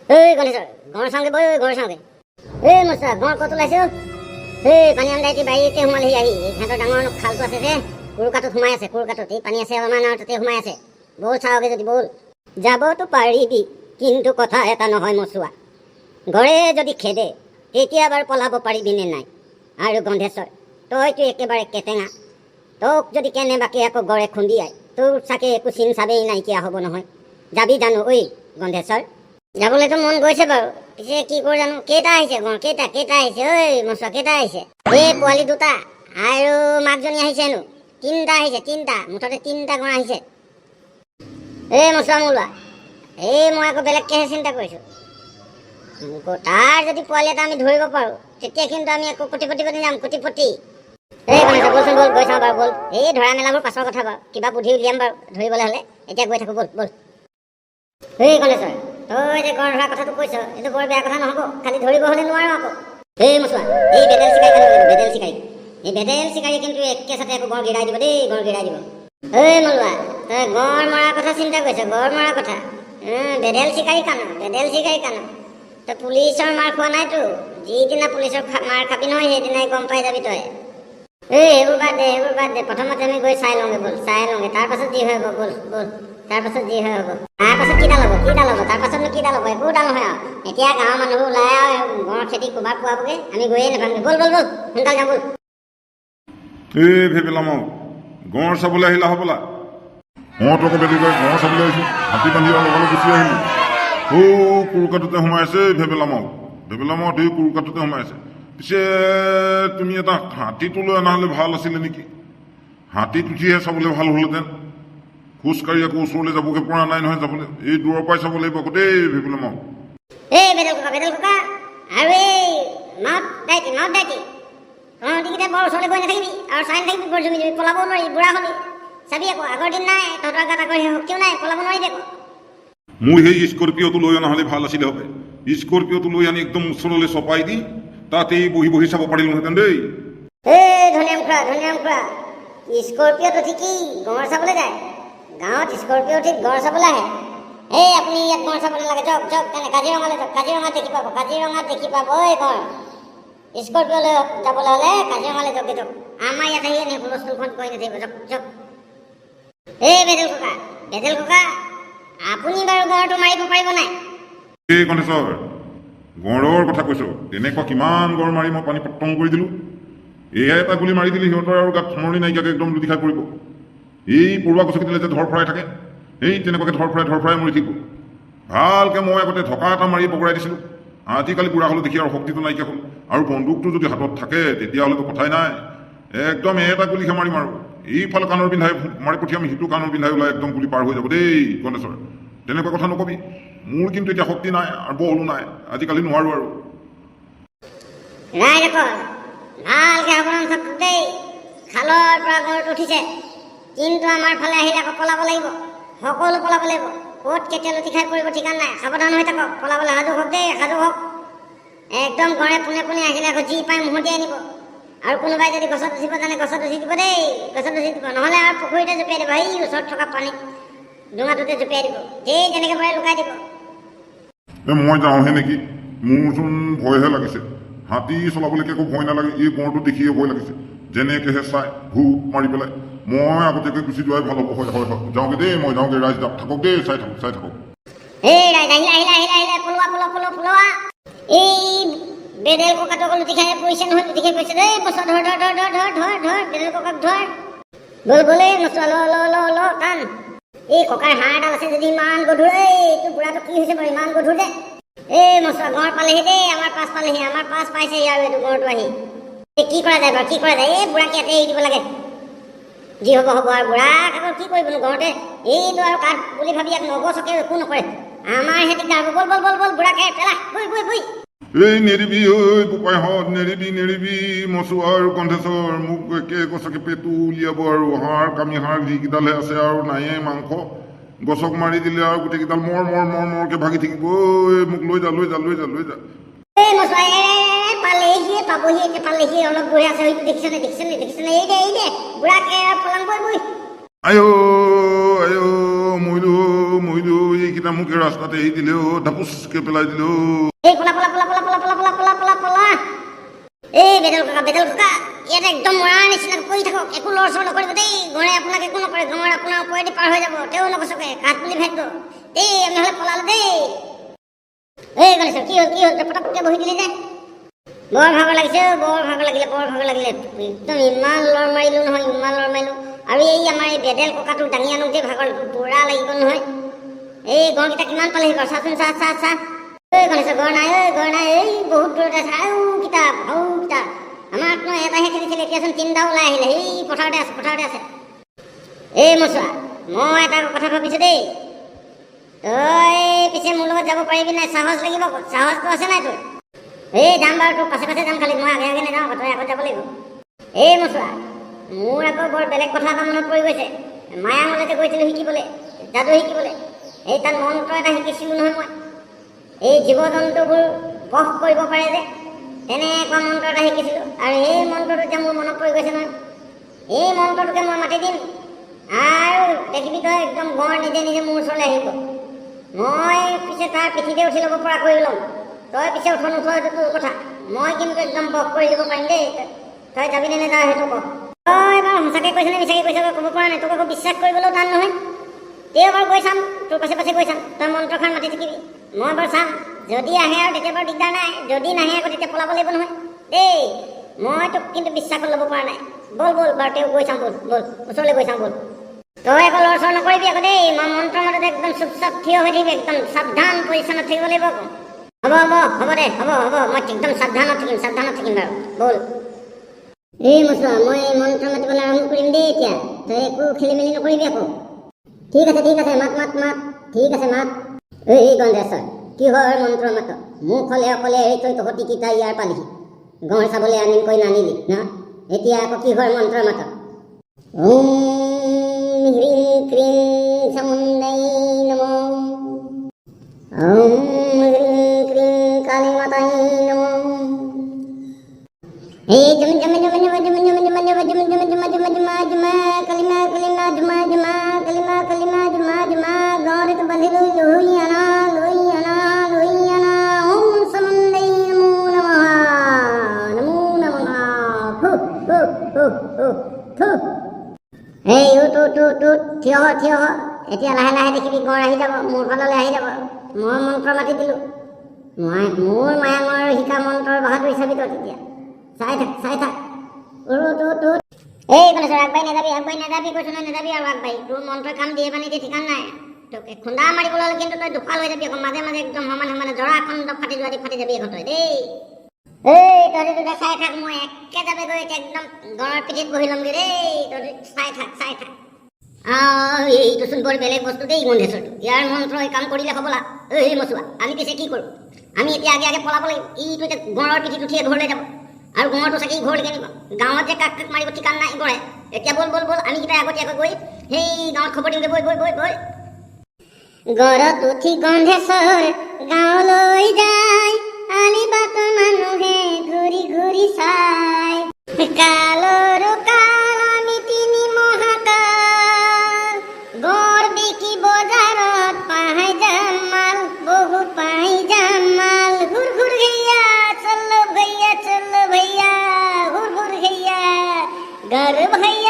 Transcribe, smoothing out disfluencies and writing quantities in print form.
এই গণেশ্বৰ, গঁড় চাওঁগে বৈ, গঁড় চাওঁগে। এই মচা, গঁড় ক'ত ওলাইছে অ'? এই পানীৰাম দাইটি বাৰীতে সোমালহি আহি। এই সিহঁতৰ ডাঙৰ খালটো আছে যে, কুৰুকাটোত সোমাই আছে। কুৰুকাটোত এই পানী আছে অলপমান আৰু তাতে সোমাই আছে। ব'ল চাওঁগে যদি, ব'ল। যাবতো পাৰিবি, কিন্তু কথা এটা নহয় মচুৱা, গড়ে যদি খেদে তেতিয়া বাৰু পলাব পাৰিবি নে নাই? আৰু গন্ধেশ্বৰ, তইতো একেবাৰে কেটেঙা। তোক যদি কেনেবাকে আকৌ গড়ে খুন্দিয়াই, তোৰ চাগে একো চিন চাবেই নাইকিয়া হ'ব নহয়। যাবি জানো ঐ গন্ধেশ্বৰ? যাবলৈতো মন গৈছে বাৰু, পিছে কি কৰোঁ জানো। কেইটা আহিছে গঁড়? কেইটা কেইটা আহিছে ঐ মচুৱা, কেইটা আহিছে? এই পোৱালি দুটা আৰু মাকজনী আহিছে হেনো। তিনিটা আহিছে, তিনিটা, মুঠতে তিনিটা গঁড় আহিছে। এই মচুৱা মলোৱা, এই মই আকৌ বেলেগকেহে চিন্তা কৰিছোঁ। তাৰ যদি পোৱালি এটা আমি ধৰিব পাৰোঁ, তেতিয়া কিন্তু আমি আকৌ কোটিপতি বনি যাম, কোটিপতি। এই গণেশ, ব'লচোন ব'ল, গৈ চাওঁ বাৰু, ব'ল। এই ধৰা মেলাবোৰ পাছৰ কথা বাৰু, কিবা বুদ্ধি উলিয়াম বাৰু ধৰিবলৈ হ'লে। এতিয়া গৈ থাকোঁ, ব'ল ব'ল। এই গণেশ্বৰ, তই যে গঁড় ধৰা কথাটো কৈছ, এইটো বৰ বেয়া কথা নহ'ব, খালি ধৰিব হ'লে নোৱাৰো আকৌ। এই মচুৱা, এই বেদেল চিকাৰী আনিব লাগিব, বেদেল চিকাৰী। এই বেদেল চিকাৰীয়ে কিন্তু একেচাতে আকৌ গঁড় গিৰাই দিব দেই, গঁড় গিৰাই দিব। এই মলোৱা, তই গঁড় মৰাৰ কথা চিন্তা কৰিছ, গঁড় মৰাৰ কথা? বেদেল চিকাৰী কানো, বেদেল চিকাৰী কানো। তই পুলিচৰ মাৰ খোৱা নাইতো। যিদিনা পুলিচৰ মাৰ খাবি নহয়, সেইদিনাই গম পাই যাবি তই। এই সেইবোৰ বাদ দে, সেইবোৰ বাদ দে। প্ৰথমতে আমি গৈ চাই লওঁগে, ব'ল, চাই লওঁগে। তাৰপাছত যি হয় হ'ব, ব'ল ব'ল। তাৰপাছত যি হয় হ'ব। তাৰপাছত কিডাল হ'ব, কিডাল হ'ব? তাৰপাছতনো কিডাল হ'ব? একোডাল নহয় আৰু। এতিয়া গাঁৱৰ মানুহবোৰ ওলাই আৰু গঁড় খেদি ক'ৰবাত পোৱাবগৈ, আমি গৈয়ে নাপামগৈ। ব'ল ব'ল ব'ল, সোনকালে যাওঁ ব'ল। এই ভেবেলামাও, গঁড় চাবলৈ আহিলা হ'বলা? অঁ, তই বেলি গঁড় চাবলৈ আহিছোঁ। হাতী বান্ধি আৰু লগালগ গুচি আহিলোঁ। সৌ কুৰুকাটোতে সোমাই আছে ভেবেলামাও, ভেবেলামাও এই কুৰুকাটোতে সোমাই আছে। পিছে তুমি এটা হাতীটো লৈ অনা হ'লে ভাল আছিলে নেকি? হাতীত উঠিহে চাবলৈ ভাল হ'লহেঁতেন। খোজকাঢ়ি আকৌ ওচৰলৈ যাবগৈ পৰা নাই নহয় যাবলৈ। এই দূৰৰ পৰাই চাব লাগিব আকৌ দেই ভেবেলামাও। এই বেদেল ককা, বেদেল ককা আৰু এই মাউত দাইটি, মাউত দাইটি, তহঁতিকেইটা বৰ ওচৰলৈ গৈ নাথাকিবি আৰু চাই নাথাকিবি বৰ জুমি জুমি। পলাব নোৱাৰি, বুঢ়া হলি, চাবি আকৌ। আগৰ দিন নাই, তহঁতৰ গাত আগৰ সেই শক্তিও নাই, পলাব নোৱাৰিবি আকৌ। মোৰ সেই স্কৰপিঅ'টো লৈ অনা হ'লে ভাল আছিলে হবে। স্কৰপিঅ'টো লৈ আনি একদম ওচৰলৈ চপাই দি তাতেই বহি বহি চাব পাৰিলোহেঁতেন দেই। এই ধনিয়াম খুৰা, ধনিয়াম খুৰা, স্কৰপিঅ'ত উঠি কি গঁড় চাবলৈ যায়? গাঁৱত স্কৰপিঅ' উঠি গঁড় চাবলৈ আহে? এই আপুনি ইয়াত গঁড় চাব নালাগে, যাওক যাওক তেনে কাজিৰঙালৈ যাওক। কাজিৰঙাত দেখি পাব, কাজিৰঙাত দেখি পাব ঐ গঁড়। স্কৰপিঅ'লৈ যাবলৈ হ'লে কাজিৰঙালৈ যাওক, যাওক। আমাৰ ইয়াত আহি এনেই হুলস্থুলখন কৰি নাথাকিব, যাওক যাওক। এই বেদেল ককা, বেদেল ককা, আপুনি বাৰু গঁড়টো মাৰিব পাৰিব নাই? এই গণেশ্বৰ, গঁড়ৰ কথা কৈছ? তেনেকুৱা কিমান গঁড় মাৰি মই পানী পটং কৰি দিলোঁ। এয়া এটা গুলি মাৰি দিলে সিহঁতৰ আৰু গাত থমৰণি নাইকিয়াকৈ একদম লুটি খাই পৰিব। এই পৰুৱা গছকি দিলে যে ধৰফৰাই থাকে, এই তেনেকুৱাকৈ ধৰফৰাই ধৰফৰাই মৰি থাকিব। ভালকৈ মই আগতে ঢকা এটা মাৰি বগৰাই দিছিলোঁ। আজিকালি বুঢ়া হ'লো দেখি আৰু শক্তিটো নাইকিয়া হ'ল। আৰু বন্দুকটো যদি হাতত থাকে, তেতিয়াহ'লেতো কথাই নাই। একদম এটা গুলিহে মাৰিম আৰু এইফালে কাণৰ বিন্ধাই মাৰি পঠিয়াম, সিটো কাণৰ বিন্ধাই ওলাই একদম গুলি পাৰ হৈ যাব দেই। গণেশ্বৰ, তেনেকুৱা কথা নকবি। মোৰ কিন্তু এতিয়া শক্তি নাই আৰু বলো নাই, আজিকালি নোৱাৰো আৰু। ৰাইজসকল, ভালকে সাৱধান থাকক দেই। খালৰ পৰা গঁড়টো উঠিছে, কিন্তু আমাৰ ফালে আহিলে আকৌ পলাব লাগিব, সকলো পলাব লাগিব। ক'ত কেতিয়া লুটি খাই পৰিব ঠিকান নাই। সাৱধান হৈ থাকক, পলাবলৈ সাজু হওক দেই, সাজু হওক একদম। গঁড়ে পোনে পোনে আহিলে আকৌ যি পায় মহতিয়াই নিব। আৰু কোনোবাই যদি গছত উঠিব জানে, গছত উঠি দিব দেই, গছত উঠি দিব। নহ'লে আৰু পুখুৰীতে জঁপিয়াই দিব, সেই ওচৰত থকা পানী ডোঙাটোতে জঁপিয়াই দিব, যেই যেনেকৈ পাৰে লুকাই দিব। এ মই যাওঁহে নেকি? মোৰচোন ভয়হে লাগিছে। হাতী চলাবলৈকে একো ভয় নালাগে, এই গঁড়টো দেখিয়ে ভয় লাগিছে। যেনেকেহে চাই ঘূপ মাৰি পেলাই। মই আগতীয়াকৈ গুচি যোৱাই ভাল হ'ব। হয় হয় হয়, যাওঁগে দেই, মই যাওঁগে। ৰাইজ থাকক দেই, চাই থাকক, চাই থাকক। এই ৰাইজ, আহিলে আহিলে আহিলে আহিলে, পলোৱা পলোৱা পলোৱা পলোৱা। এই বেদেল ককাটো আকৌ লুটি খাই পৰিছে নহয়, লুটি খাই পৰিছে দেই। বছৰ ধৰ ধৰ ধৰ ধৰ ধৰ ধৰ ধৰ, বেদেল ককাক ধৰ। ব'ল ব'ল, এই মচুৱা, ল ল ল ল, টান। এই ককাৰ হাড় এডাল আছে যদি ইমান গধুৰ। এই এইটো বুঢ়াটো কি হৈছে বাৰু, ইমান গধুৰ যে? এই মচুৱা, গঁড় পালেহি দেই, আমাৰ পাছ পালেহি, আমাৰ পাছ পাইছেহি আৰু এইটো গঁড়টো আহি। এই কি কৰা যায় বাৰু, কি কৰা যায়? এই বুঢ়াক ইয়াতে এৰি দিব লাগে, যি হ'ব হ'ব আৰু। বুঢ়াক আকৌ কি কৰিবনো ঘৰতে? এইটো আৰু কাঠ বুলি ভাবি ইয়াক নগছকে একো নকৰে। আমাৰহে দিগদাৰ হ'ব। ব'ল ব'ল ব'ল ব'ল, বুঢ়াকে পেলা, বৈ বৈ বৈ। এই নেৰিবি ঐ বোপাইহঁত, নেৰিবি নেৰিবি। মচুৱা আৰু কণ্ঠেশ্বৰ, মোক একে গছকে পেটু উলিয়াব আৰু হাড় কামি হাড় যিকেইডালহে আছে আৰু নায়ে মাংস। গছক মাৰি দিলে আৰু গোটেইকেইডাল মৰ মৰ মৰ মৰকে ভাগি থাকিব। ঐ মোক লৈ যা, লৈ যা, লৈ যা, লৈ যা। এই মচুৱা, এ পালেহি, পাবহি এতিয়া, পালেহি। অলপ গৈ আছে, সেইটো দেখিছেনে, দেখিছেনে, দেখিছেনে? এই দে, এই দে, বুঢ়াকে পলাং, বৈ বৈ। আয়ো আয়ো, মৰিলো মৰিলো। এইকেইটা এইকেইটা মোক এই ৰাস্তাতে এৰি দিলে অ', ঢাপুচকে পেলাই দিলে অ'। এই পলা পলা পলা পলা পলা পলা পলা পলা পলা পলা। এই বেদল কাকা, বেদল কাকা, ইয়াত একদম মৰাৰ নিচিনা পৰি থাকক, একো লৰচৰ নকৰিব দেই। গঁড়ে আপোনাক একো নকৰে, গঁড় আপোনাৰ ওপৰেদি পাৰ হৈ যাব, তেওঁ নগচকে, কাঠ বুলি ভাবিব দেই। আমি নহ'লে পলালো দেই। এই গণেশ্বৰ, কি হ'ল, কি হ'ল? তই পটককৈ বহি দিলি যে? বৰ ভাগৰ লাগিছে অ', বৰ ভাগৰ লাগিলে, বৰ ভাগৰ লাগিলে। একদম ইমান লৰ মাৰিলো নহয়, ইমান লৰ মাৰিলো। আৰু এই আমাৰ এই বেদেল ককাটো দাঙি আনোতে ভাগৰ পুৰা লাগি গ'ল নহয়। এই গঁড়কেইটা কিমান পালেহি বাৰু, চাচোন, চা চা চা। ঐ গণেশ্বৰ, গঁড় নাই ঐ, গঁড় নাই। এই বহুত দূৰত আছে। আৰু কিতাপ, আৰু কিতাপ। আমাক ন এটাহে খেদিছিলে, এতিয়াচোন তিনিটা ওলাই আহিলে। এই পথাৰতে আছে, পথাৰতে আছে। এই মচুৱা, মই এটা কথা ভাবিছো দেই, তই পিছে মোৰ লগত যাব পাৰিবি নাই? সাহস লাগিব আকৌ, সাহসটো আছে নাই তোৰ? এই যাম বাৰু, তোৰ পাছে পাছে যাম, খালি মই আগে আগে নাযাওঁ আকৌ, তই আগত যাব লাগিব। এই মচুৱা, মোৰ আকৌ বৰ বেলেগ কথা এটা মনত পৰি গৈছে। মায়াঙলৈ যে গৈছিলোঁ শিকিবলৈ, যাদু শিকিবলৈ, এই তাত মন্ত্ৰ এটা শিকিছিলোঁ নহয় মই। এই জীৱ জন্তুবোৰ বশ কৰিব পাৰে যে, তেনেকুৱা মন্ত্ৰ এটা শিকিছিলোঁ। আৰু এই মন্ত্ৰটো এতিয়া মোৰ মনত পৰি গৈছে নহয়। এই মন্ত্ৰটোকে মই মাতি দিম আৰু দেখিবি তই, একদম গঁড় নিজে নিজে মোৰ ওচৰলৈ আহিব। মই পিছে তাৰ পিঠিতে উঠি ল'ব পৰা কৰি ল'ম। তই পিছে উঠ নুঠ সেইটো তোৰ কথা, মই কিন্তু একদম বশ কৰি দিব পাৰিম দেই। তই যাবি নে নাযাওঁ সেইটো ক। তই বাৰু সঁচাকৈ কৈছ নে মিছাকৈ কৈছ ক'ব পৰা নাই, তোক আকৌ বিশ্বাস কৰিবলৈও টান নহয়। তেওঁ বাৰু গৈ চাম, তোৰ পাছে পাছে গৈ চাম। তই মন্ত্ৰষাৰ মাতি থাকিবি, মই বাৰু চাম। যদি আহে আৰু তেতিয়া বাৰু দিগদাৰ নাই, যদি নাহে আকৌ তেতিয়া পলাব লাগিব নহয় দেই। মই তোক কিন্তু বিশ্বাসত ল'ব পৰা নাই। ব'ল ব'ল বাৰু, তেওঁ গৈ চাওঁ, ব'ল ব'ল, ওচৰলৈ গৈ চাওঁ ব'ল। তই আকৌ লৰচৰ নকৰিবি আকৌ দেই। মই মন্ত্ৰ মাতোতে একদম চুপচাপ থিয় হৈ থাকিবি, একদম সাৱধান পজিশ্যনত থাকিব লাগিব আকৌ। হ'ব হ'ব হ'ব দে, হ'ব হ'ব, মই একদম সাৱধানত থাকিম, সাৱধানত থাকিম বাৰু, ব'ল। এই মচুৱা, মই মন্ত্ৰ মাতিবলৈ আৰম্ভ কৰিম দেই এতিয়া, তই একো খেলি মেলি নকৰিবি আকৌ। ঠিক আছে, ঠিক আছে, মাত মাত মাত, ঠিক আছে মাত। এই গন্ধেশ্বৰ, কিহৰ মন্ত্ৰ মাত? মোক হ'লে অকলে এৰি থৈ তহঁতি কেইটা ইয়াৰ পালিহি, গঁড় চাবলৈ আনিম কৈ নানিলি ন? এতিয়া আকৌ কিহৰ মন্ত্ৰ মাত? ওম হ্ৰীং ক্ৰীং চামুণ্ডাই নম, ওম হ্ৰীং ক্ৰীং কালী মাতাই নম। এই জম জম জম জম জম জম জম জম জম জম জম জম জম জম কালিমা কালিমা জমা জমা কালিমা কালিমা জমা জমা, গঁড়ত বান্ধিলো লৈ আনা, লৈ আনা, লৈ আনা। ওম চামুণ্ডাই নমো নমঃ, নমো নমঃ। ফু ফু ফু ফু ফু। এই উঠ উঠ উঠ উঠ, থিয় হ, থিয় হ। এতিয়া লাহে লাহে দেখিবি গঁড় আহি যাব, মোৰ ফাললৈ আহি যাব। মই মন্ত্ৰ মাতি দিলোঁ, মই মোৰ মায়াঙৰ শিকা মন্ত্ৰৰ বাহাদুৰি চাবি তই তেতিয়া। চাই থাক, চাই থাক। উঠ উঠ উঠ। এই গণেশ্বৰ, আগবাঢ়ি নাযাবি, আগবাঢ়ি নাযাবি কৈছো নহয়, নাযাবি আৰু আগবাঢ়ি। তোৰ মন্ত্ৰই কাম দিয়ে বা নিদিয়ে ঠিকান নাই। তোক খুন্দা মাৰিবলৈ হ'লে কিন্তু তই দুফাল হৈ যাবি আকৌ, মাজে মাজে একদম সমানে সমানে জৰা খণ্ড ফাটি যোৱা দি ফাটি যাবি আকৌ তই দেই। এই তহঁতি দুটা চাই থাক, মই একে যাবে গৈ এতিয়া একদম গঁড়ৰ পিঠিত বহি ল'মগৈ দেই। তহঁতি চাই থাক, চাই থাক। এইটোচোন বৰ বেলেগ বস্তু দেই গন্ধেশ্বৰটো, ইয়াৰ মন্ত্ৰই কাম কৰিলে হ'বলা। এই মচুৱা, আমি পিছে কি কৰোঁ? আমি এতিয়া আগে আগে পলাব লাগিব। ইটো এতিয়া গঁড়ৰ পিঠিত উঠিয়ে ঘৰলৈ যাব, আৰু গঁড়টো চাগে ই ঘৰলৈকে নিব। গাঁৱত যে কাক কাক মাৰিব ঠিকান নাই গঁড়ে। এতিয়া ব'ল ব'ল ব'ল, আমি কেইটাই আগতীয়াকৈ গৈ সেই গাঁৱত খবৰ দিমগৈ। বৈ বৈ বৈ বৈ। গড়ত উঠি গন্ধেশ্বৰ গাঁৱলৈ যায়, আলি বাটৰ মানুহে ঘূৰি ঘূৰি চায়। কালৰো কাল আমি তিনি মহাকাল, গড় বিকি বজাৰত পাই যাম মাল, বহুত পাই যাম মাল। ঘুৰ ঘুৰ ঘৈয়া চলো ভৈয়া, চলো ভৈয়া, ঘুৰ ঘুৰ ঘৈয়া, গড় ভৈয়া।